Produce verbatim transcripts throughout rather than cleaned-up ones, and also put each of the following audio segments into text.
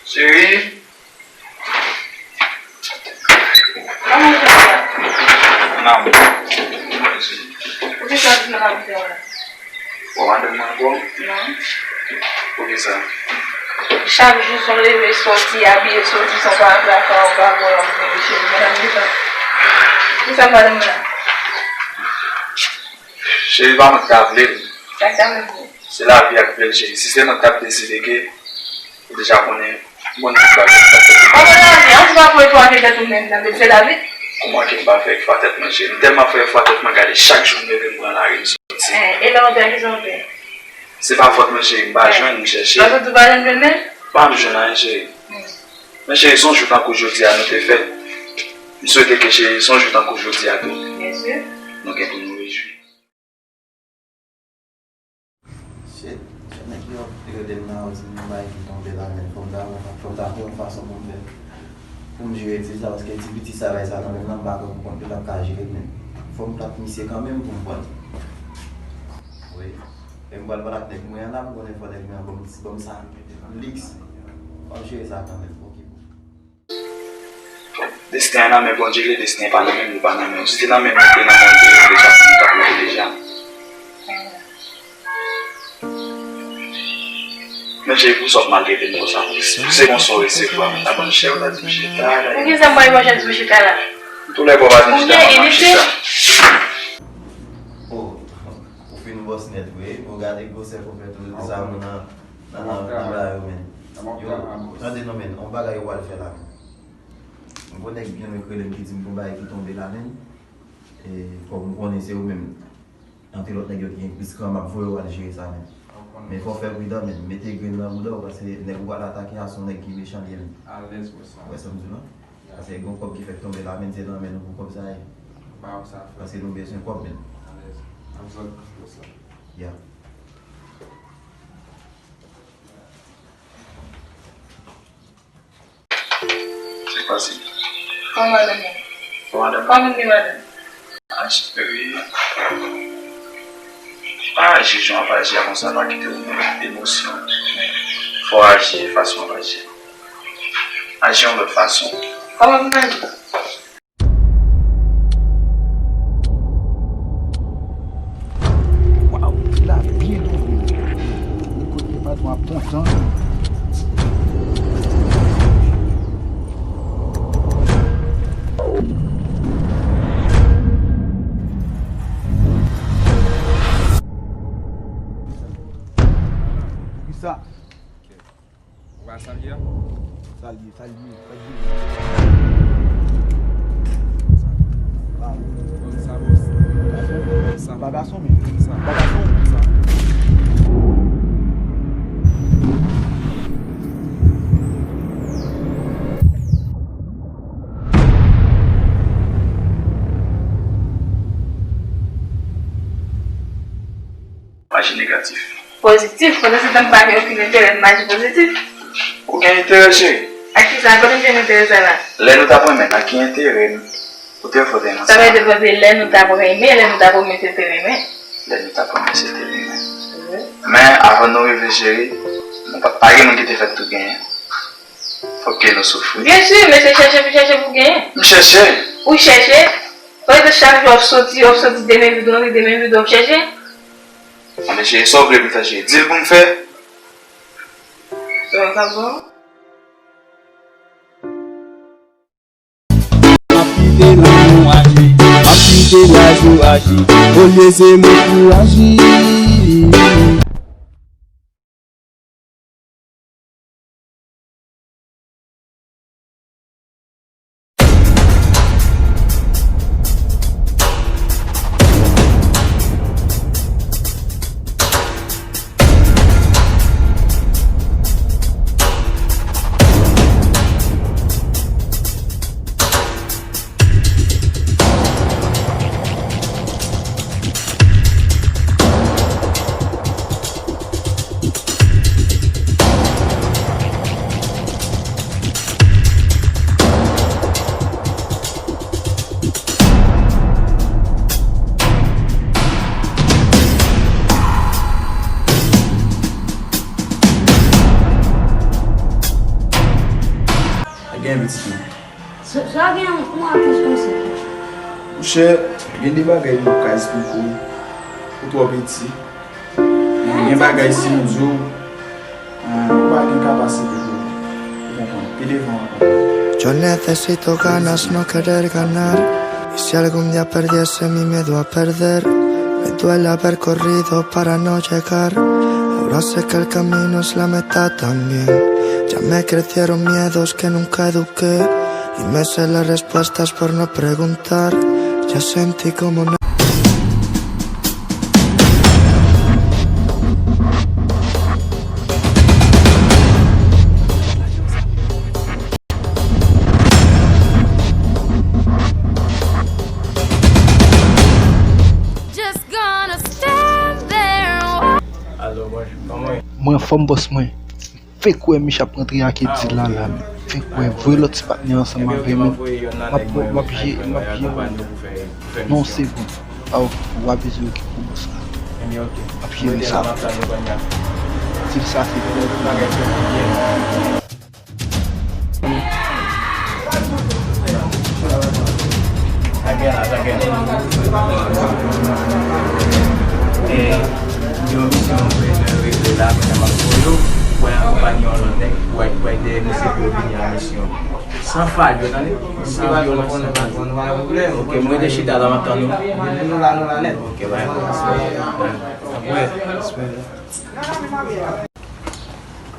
Cheri. Kòman w ye la? Nan. Poukisa w di nan abitè w la? Bon, madanm mwen ankò? Non. Poukisa? Chak jou se w leve soti, abiye soti, se w pa aplaka, w pa bwè, w ap vin cheri. Madanm, kisa? Kisa madanm la? Cheri, pa mwen ki ta vle l. Sa k ta vle l? Se lavi ak vle l, cheri. Si se mwen ki t ap deside ke, ou deja konnen, m konn tout bagay ki t ap fèt. Kòman lavi? An, se pa pou efò ak tèt ou menm nan, se lavi. Kòman ke m pa fè efò ak tèt mwen, cheri? M tèlman fè efò ak tèt mwen, gade, chak jou m leve, m pran lari, m soti. Eh, e lè w pèdi sa w fè? Se pa fòt mwen, cheri, m pa jwenn, m chèche. Paske ou pa jwenn jwenn menm? Pa m jwenn anyen, cheri. Hmm. Men cheri, se yon jou tankou jodi a nou te fè. M swete ke cheri, se yon jou tankou jodi a tou. Byen si. Nou gen pou nou rejwi. Shit, se nèg yo ap rele m nan, yo di m yon bagay ki tonbe la, men fò m ta wè, fò m ta fè yon fason pou m fè, pou m jere ti sa, paske ti piti sa bay sa nan men m nan, m pa kwè pou kont li l ap ka jere l, men fò m bat misye kanmenm pou m pran l. Wi. E m pral pale ak nèg mwen an la, m konnen fò nèg mwen an ban m, ban m sa liks. Fò m jere sa kanmenm, oke. Desten an nan men Bondye li ye, desten an pa nan men nou, li pa nan men w. Si te nan men nou, li te nan men w, li te deja pou nou t ap leve deja. Men cheri, pou sa w maltrete m konsa, se konsa w resevwa m, ta ban m chè, w ta di m chita. Poukisa m pral ba w chè di m chita la? Tou lè pa w pa di m chita, mwen m ap chita. Oh, ou fin bòs nèt vre, ou gade gwosè pwofèt ou, sa moun nan, nan, nan, nan ba yo, men. Yo, tande non, men, on bagay yo pral fè la, men. M gon nèg byen lwen k rele m ki di m gon bagay ki tonbe la, men. E kòm m konnen se ou menm, antre lòt nèg yo ki gen plis kran, m ap voye w al jere sa, men. Men fò w fè pridan, men. Mete grenn nan bouda w, paske nèg ou pral atake a se yon nèg ki mechan li ye, men. Alèz wè sa. Wè sa m di w lan? Ya. Paske gon kòb ki fèk tonbe la, men, se nan men nou pou kòb sa ye. Ba w sa fè. Paske nou bezwen kòb, men. Alèz. Ap zòt pou sa. Ya. Se fasil. Kòman madanm nan? Kòman madanm? Kòman m gen madanm? Ah, cheri. Pa aji jan w ap aji a konsa, pa kite w nan emosyon. Fò w aji fason w ap aji a. Aji yon lòt fason. Kòman pou m aji? Waw, la byen tonbe. Li kote patwon ap kontan. Poukisa? Ou pa salye a? Salye, salye, salye. Sa, bòs. Sa. Bagason, men. Sa. Bagason, men. Sa. Bagason. Sa. Maji negatif. Pozitif, pandan se tan m pa gen okenn enterè nan maji pozitif. Ou gen enterè, cheri? Ak kisa? Kote m jwenn enterè sa la? Lè nou t ap renmen, ak ki enterè nou? Ou te fò te nan sa. Sa vle di, lè nou t ap renmen, lè nou t ap renmen, se te renmen. Lè nou t ap renmen, se te renmen. Wi. Men, avan nou rive, cheri, nou pa, pa gen moun ki te fèt tou genyen. Fòk ke nou soufri. Byen si, men se chèche pou chèche pou genyen. M chèche. Ou chèche. Paske chak jou w ap soti, w ap soti de men vid, w antre de men vid, w ap chèche. Anben cheri, sa w vle pou m fè, cheri? Di l pou m fè. Sa w ap bon? M ap kite lanmou aji, m ap kite razo aji, olye se mwen pou aji. Sa gen yon, yon atis konsa. Monchè, gen de bagay m p ap ka esplike w. Ou twò piti. Gen bagay si m di w, ah, ou pa gen kapasite pou ou konprann. Pi devan ankò. Yo necesito ganas, no querer ganar. Y si algún día perdiese mi miedo a perder, me duele haber corrido para no llegar. Ahora sé que el camino es la meta también. Ya me crecieron miedos que nunca eduqué. Y me sé las respuestas por no preguntar. Ya sentí como na- Just gonna stand there. Alo, bonjou, kòman w ye? Mwen anfòm, bòs mwen. Fenk wè Mich ap rantre ak Eddy la la, men. Fenk wè, voye lòt ti patnè ansanm avè m. M ap, m ap je-, m ap jere. Non, se bon. Ah, ok, w a bezwen okipe w bòs la. M ap jere sa. Se sa, se bon. Gen yon misyon mwen bezwen regle la, kounye a m ap voye w pou al akonpanye yon lòt nèg pou al, pou al dèyè misye pou yo vini an misyon. San faj, ou tande? San vyolans, san faj. Ok, mwen rete chita la, m ap tann ou. Nou la, nou la nèt. Ok, bye.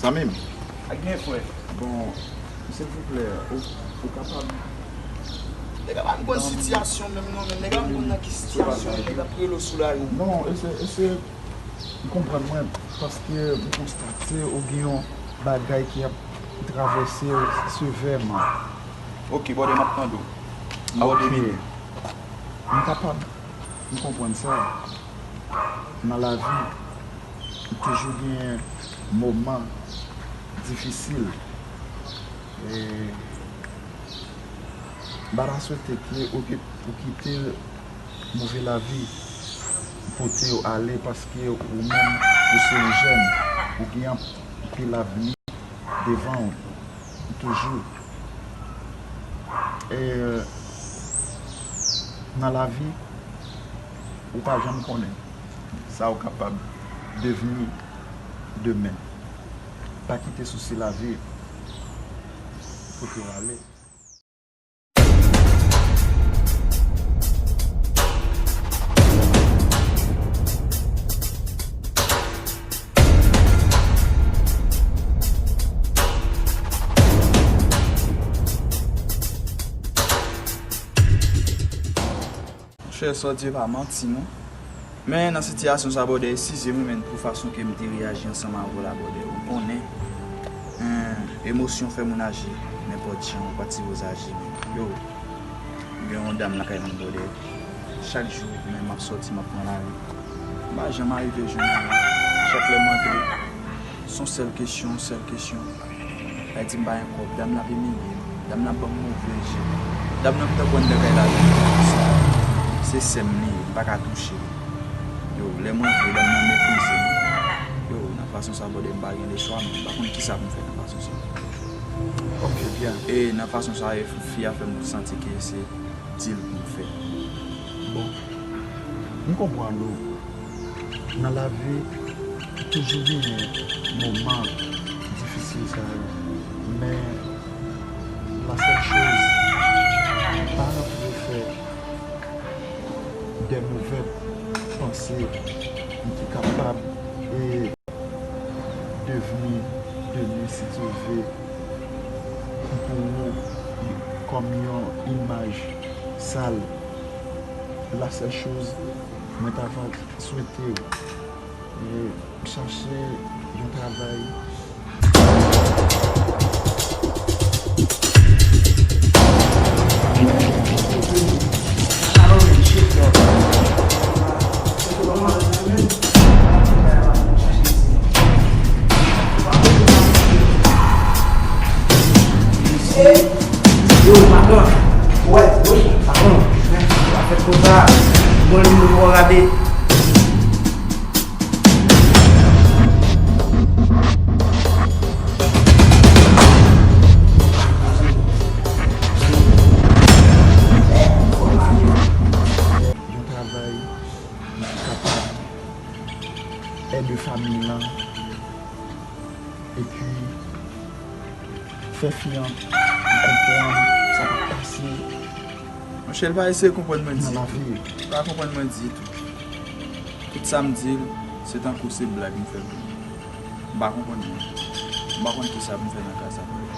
Zanmi m. Ak gen frè. Bon, silvouplè, ou, ou kapab. Nèg la pa konn sitiyasyon menm non, men nèg la pa konn nan ki sitiyasyon li, nèg la ap rele w sou lari. Non, e se, e se, m konprann mwen, paske m konstate ou gen yon bagay ki ap travèse w sevèman. Ok, bòdè, m ap tande w. Bòdè, vini. M kapab, m konprann sa. Nan lavi, toujou gen moman difisil. E, m pa ta swete ke ou ki-, ou kite move lavi pote w ale, paske ou menm, ou se yon jèn, ou gen anpil avni devan w toujou. E, nan lavi, ou pa janm konnen sa ou kapab devni demen. Pa kite sousi lavi pote w ale. Monchè, sa w di yo pa manti non. Men nan sitiyasyon sa, bòdè, eskize mwen, men pou fason ke m te reyaji ansanm avè w la, bòdè, ou konnen, en, emosyon fè moun aji nenpòt jan ou pa t sipoze aji, men. Yo, m gen yon dam lakay mwen, bòdè. Chak jou, men m ap sòti, m ap pran lari. M pa janm arive jwenn li. Chak lè m antre, se yon sèl kesyon, yon sèl kesyon. Sa di m pa gen kòb, dam nan ap imilye m, dam nan ap ban m move je. Dam nan m t ap wè anndan kay la, se sè m li ye, m pa ka touche l. Yo, lè m antre, dam nan meprize m. Yo, nan fason sa, bòdè, m pa gen lechwa, men m pa konn kisa pou m fè nan fason sa. Ok, byen. E nan fason sa, e fi a fè m santi ke se deal pou m fè. Bon, m konprann ou. Nan lavi, toujou genyen moman difisil sa yo. Men, la sèl choz, pa antre fè de movè panse ki kapab e devni, devni, si Dye vle, pou ou kòm yon imaj sal. La sèl choz mwen ta va swete w, e, chache yon travay. Yo, patwon. Wè, wi, patwon. Pa fè konsa. Mwen, nou poko rate. Epi, fè fi an konprann sa k ap pase. Monchè, l pa eseye konprann mwen ditou. L pa konprann mwen ditou. Tout sa m di l, se tankou se blag m fè pou li. M pa konprann mwen. M pa konn kisa pou m fè nan ka sa pou li.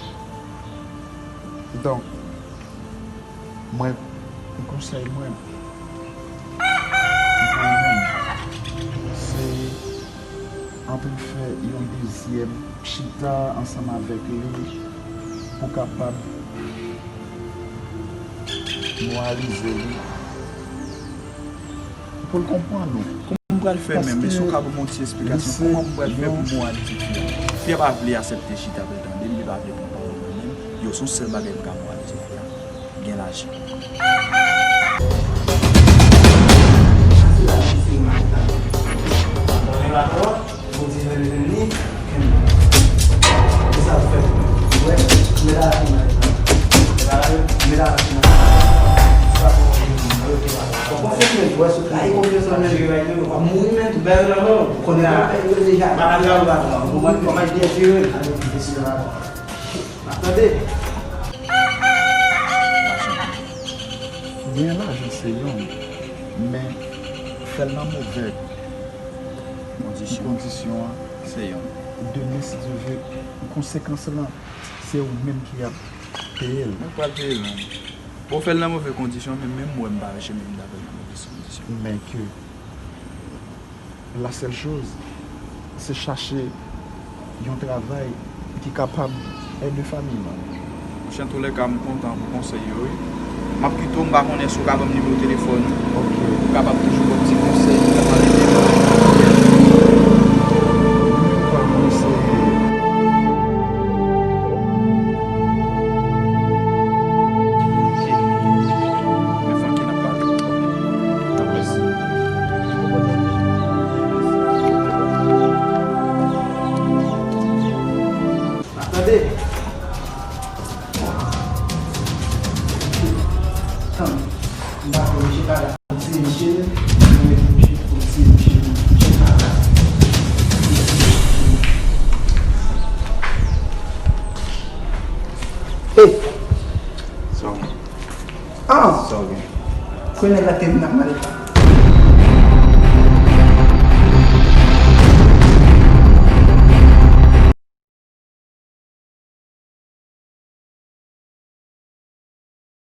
Donk, mwen, konsèy mwen, mwen menm, se ann fè yon dezyèm chita ansanm avèk li pou kapab moralize li, pou l konprann ou. Kòman m pral fè menm? Èske ou ka ban m yon ti esplikasyon? Kòman m pral fè pou moralize fi a? Fi a pa vle aksepte chita pou l tande m, li pa vle pran pawòl mwen menm. Yo, se yon sèl bagay m ka moralize fi a. Gen lajan. Gen lajan se yonn, men fè l nan movè kondisyon. Kondisyon an, se yonn. Demen, si Dye vle, konsekans lan, se ou menm ki ap peye l. Mwen pral peye l menm. Bon, fè l nan move kondisyon, men menm mwen, m pa wè chemen m ta fè l nan move kondisyon. Men ke la sèl choz, se chache yon travay ki kapab ède fanmi mwen. Monchè, antoulèka, m kontan pou konsèy yo, wi. M ap kite w, m pa konnen si w ka ban m nimewo telefòn ou. Ok. Ou kapab toujou ban m ti konsèy, ou kapab ede mwen. Nimewo pa mwen, se Men fò ki n ap pale. Mèsi. Tande. Tann. M pa konnen, je pa la. Ti Michel, mwen mete Michel pou Ti Michel. Hey! Sa w? Ah! Sa w gen? Kwen nèg la te vin ap mande